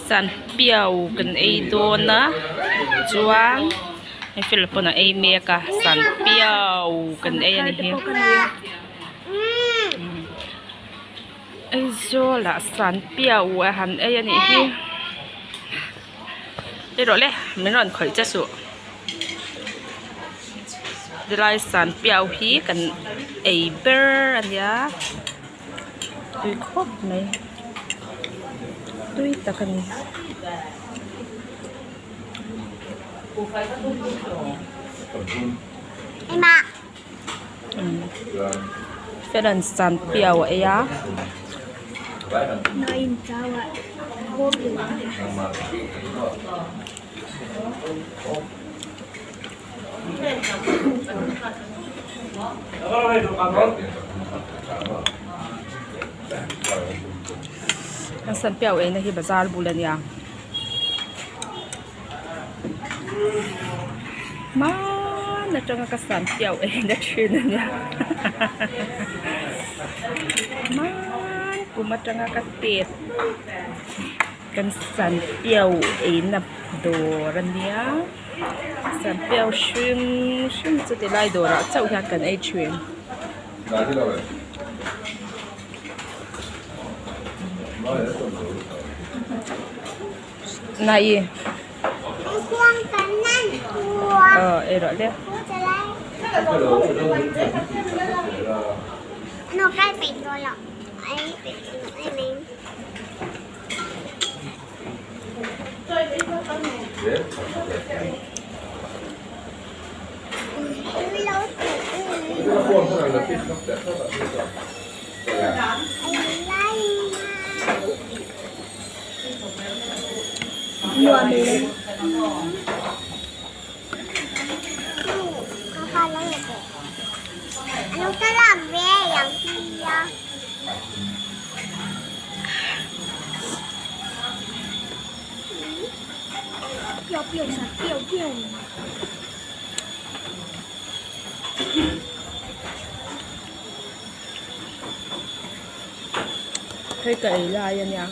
Sanpiau kan ei dawn a chuan hei fela pawn a ei mek a sanpiau kan ei a ni hi Aizawl ah sanpiau a han ei a nih hi ei rawh le min rawn khawih che suh tilai sanpiau hi kan ei ber a nia. Tui khawp mai tui tak a ni. Fela'n sanpiau a ei a. An sanpiau eina hi bazar bul a nia hmaan atanga ka sanpiau eina thin a nia hmaan kum atanga ka tet. Kan sanpiau eina dawr a nia sanpiau hring hring chu tilai dawrah chauh hian kan ei thin. Nai aw ei rawh le. Hei ka ei lai a nia.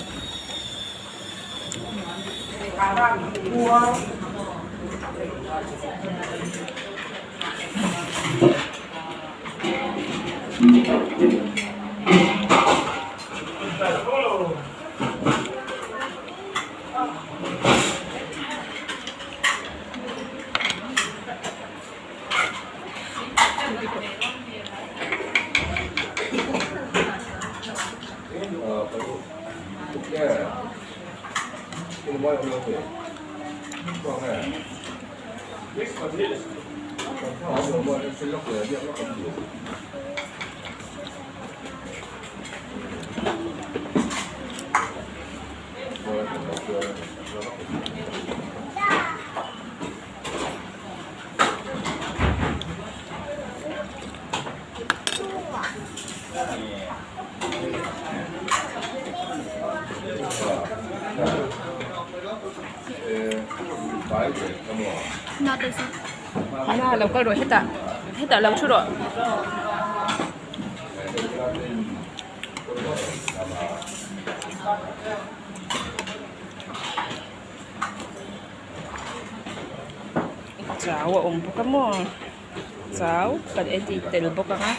Hana lo kal rawh hetah hetah lo thu rawh. Chau a awm bawk a maw chau kan en tih tel bawk ang a.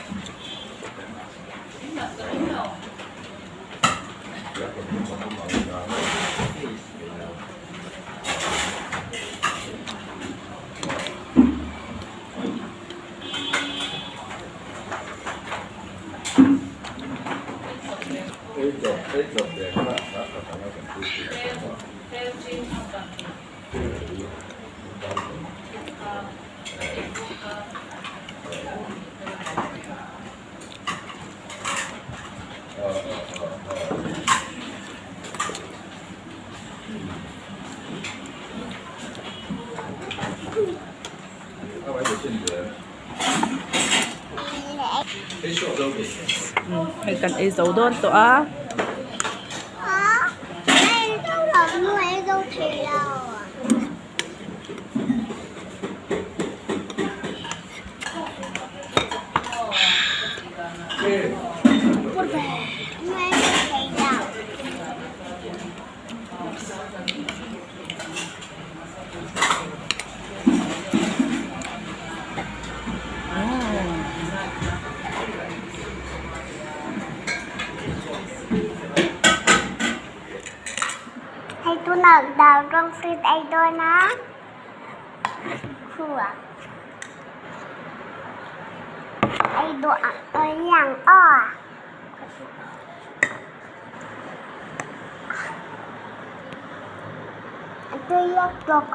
Hei kan ei zo dawn tawh a. Hei tunah dragon fruit ei dawn a khuah ei duh ang ei ang aw. A tui lutuk.